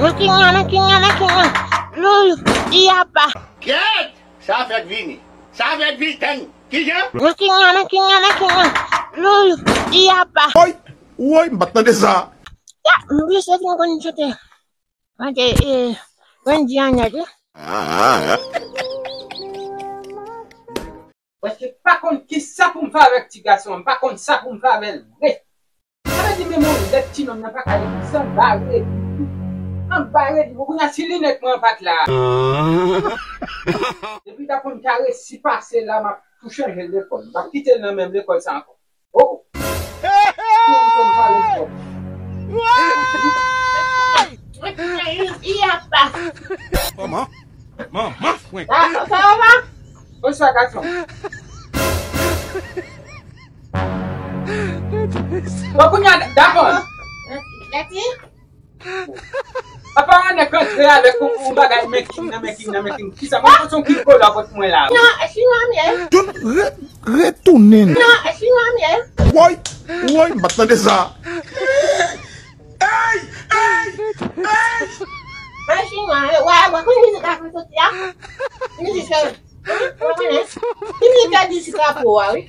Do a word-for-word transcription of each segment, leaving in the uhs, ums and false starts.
Nan kinya, nan kinya, nan kinya. Loulou, iyapa. Kèt! Sa fèk vini. Sa fèk vini, tann. Kijan? Nan kinya, nan kinya, nan kinya. Loulou, iyapa. Woy, woy, m pa t tande sa. Ya, m bliye fin konn chante. Chante, eh, Wendy Annette, wi. Prèske pa konn kisa pou m fè avèk ti gason an, m pa konn sa pou m fè avè l vre. Sa vle di menm yon lèt ti nonm nan pa ka li san bare. An bare li, bon, kounye a si linèt mwen an pa t la. Depi ta konn ka resi pase la, m ap tou chanje lekòl. M p ap kite l nan menm lekòl sa ankò. Oh! Manman, manman, frenk. Sa va? Bonswa, gason. Bon, kounye a, dakò. Lèti? Apa yon nèg antre avèk yon, yon bagay men king nan men king nan men king. Kisa? Mwen, se yon king kola pot mwen la. Non, e chinwa m ye. Tout re-, retounen. Non, e chinwa m ye. Woy, woy, m pa t tande sa. Ey, ey, ey. Mwen chinwa, wè, wè, kote mizik la fin soti a? Mizik yo, hein? Ou konnen? Ki mizik yo di sou drapo a, wi.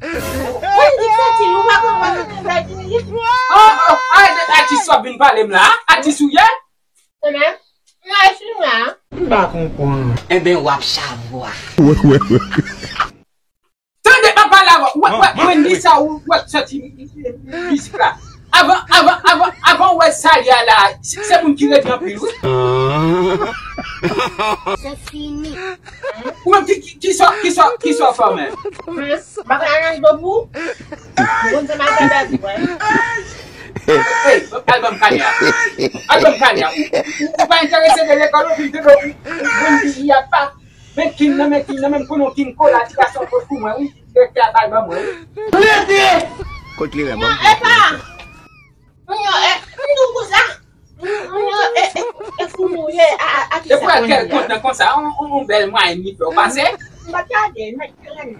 Mwen di se ti, ou pa konprann sa ti mizik? Oh, oh, arete atis w ap vin pale m la, atis ou ye? Konnen? Mwen chinwa. M pa konprann. Enben, w ap chavwa. Wè, wè, wè. Tande, m ap pale avè w. Wè, wè, Wendy sa ou wè k soti mizik la. Avan, avan, avan, avan w wè sa y a la, se, se moun ki redi anpil, wi. Se fini. Ou menm ki, ki, ki sa, ki sa, ki sa w fè w menm? M pa konn anyen do pou. Bon, se mal fè bèl, wè. Hey, al ban m kane a. Al ban m kane a. Ou, ou, ou pa enterese de lekòl, ou vin tande ou, ou, ou, Wendy iyapa. Men king nan, men king nan, men m konnen w king kola, ti gason pot pou mwen, wi. Direktè a bay ban mwen, wi. Kote li, ban m. Non, epa. Moun yo, e, m di w konsa. Moun, moun yo, e, e, e fou nou ye, a, a, a ki sa konnen la? Depi w wè l kontan konsa, on, on, on bèl mwayèn li fè w pase. M pa t gade, m pa t gade.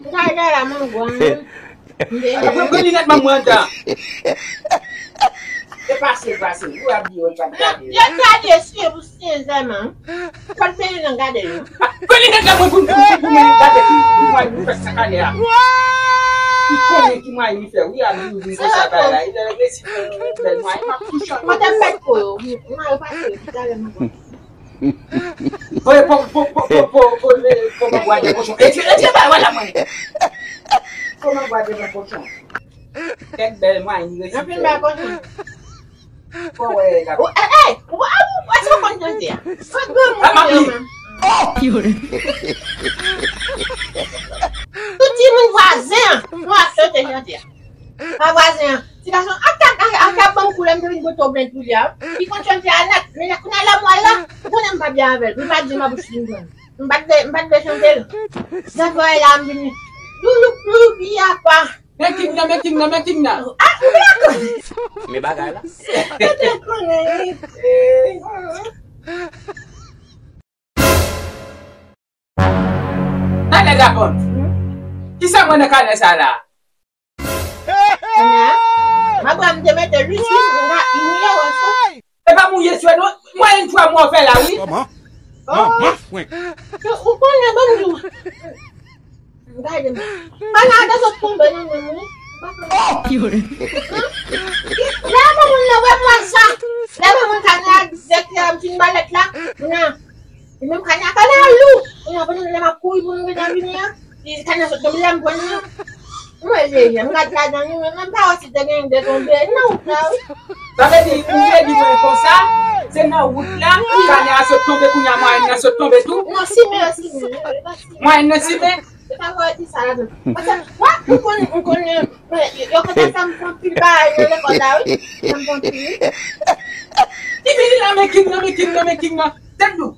Gade la, mango, hein. Pran, pran linèt manman an dan. E pase, pase. Ou ap di yo pa gade. Yo gade, si e pou sinzèman. Fò l peye nan gade yo. Pran linèt la, mwen, pou, pou, pou, pou mwen gade, pou, pou mwen, pou fè sa kane a. Li konnen ki mwayen li fè, wi, a di, ou vin fè sa bay la. Li lè resi fè yon bèl mwayen, m ap touche. Mwen te met pou yo. Mwen yo pase, talè mwen. Voye po, po, po, po, po, po, le, po, po, bwa de kochon. Etye, etye, bay, wala mwen. Kòman bwa de kochon? Kèk bèl mwayen li resi fè. Anpil bèl kochon. Fò wè, gade. Ou, eh, eh, ou, ah, ou, èske w konn chante a? Fò granmoun yo menm. Tout timoun vwazen an, nou ap chante chante a. Pa vwazen an. Ti gason, ak, ak, ak, ak, ak banm koulè, m te vin pote w byen koulye a. Li konn chante a nèt. Men kounye a lè m wè l la, ou konnen m pa byen avè l. Li pa di m a bouch li m jwenn. M pa t vle, m pa t vle chante l. Zafè la, m vini. Loulou, loulou, iyapa. Men king nan, men king nan, men king nan. Ah, ou byen konn. Men bagay la. Ou te konnen, wi. Talè Japon. Kisa mwen nan kanè sa la? Kanè a? Mwen pran m te mete lwil sou, mwen pa mouye wòch la. E pa mouye sou non. Mwen yon fwa mwen fè la, wi. Kòman? Oh. Ou konnen, ban m di w. Gade m. Kanè a te sot tonbe nan men m, wi. Lè moun nan wè mwen sa. Lè moun kanè a di se m fin balèt la. Non. Li menm kanè a, kanè a lou. Kounye a, pandan lè m ap kouri pou m vin vini an, li kanè a sot tonbe, lè m pran li an. Mwen leve, m gade ladan li, men menm pa wè si te gen de tonbe nan wout la, wi. Sa vle di, ou vle di mwen konsa, se nan wout la, kanè a sot tonbe, kounye a mwayen nan sot tonbe tou? Non, simen, simen. Mwayen nan simen? Se pa vre di sa ladan. Paske, wè, m konn, m konn, yo konn fè m pran pil bagay nan lekòl la, wi. Fè m pran pil, wi. Li vini nan men king nan, men king nan, men king nan. Tande w.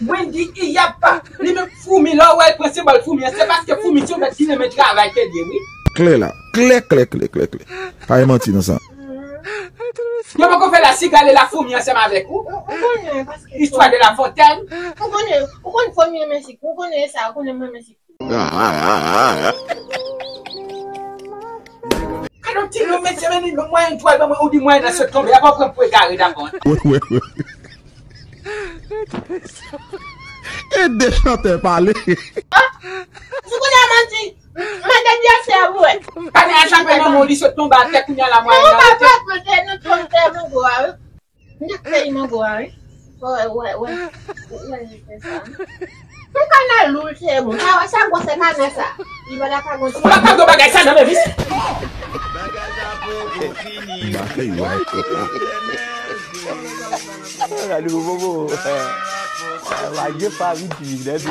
Wendy, iyapa. Li menm foumi, lè w wè l pran senbòl foumi an, se paske foumi se yon bèt ki renmen travay ke l ye, wi. Klè la. Klè, klè, klè, klè, klè. Pa gen manti nan sa. Yo poko fè la sigal e la foumi ansanm avèk ou. Ou, ou konnen, paske istwa de La Fontaine. Ou konnen, ou konn foumi renmen sik. Ou konnen sa, ou konnen mwen renmen sik. Gade yon Ti nou, mesye, men li mwayen dwòl ban mwen, ou di mwayen nan sot tonbe, apa w pran pou egare dabò? Ede chantè pale. Ou konnen manti. Mande Dieu se vre. Kane a chape nan men w, li sot tonbe atè, kounye a la mwayen nan rete. Mwen te nan tonte mango a wi. M te fèy mango a wi. Wè, wè, wè. Wè, li fè sa. Se kanè lou l se bon. Sa wè sa gwosè kanè sa. Li pa la ka gonti. Ou pa ka do bagay sa nan men misye. Gade bobo. Lage pa vin ti nèg.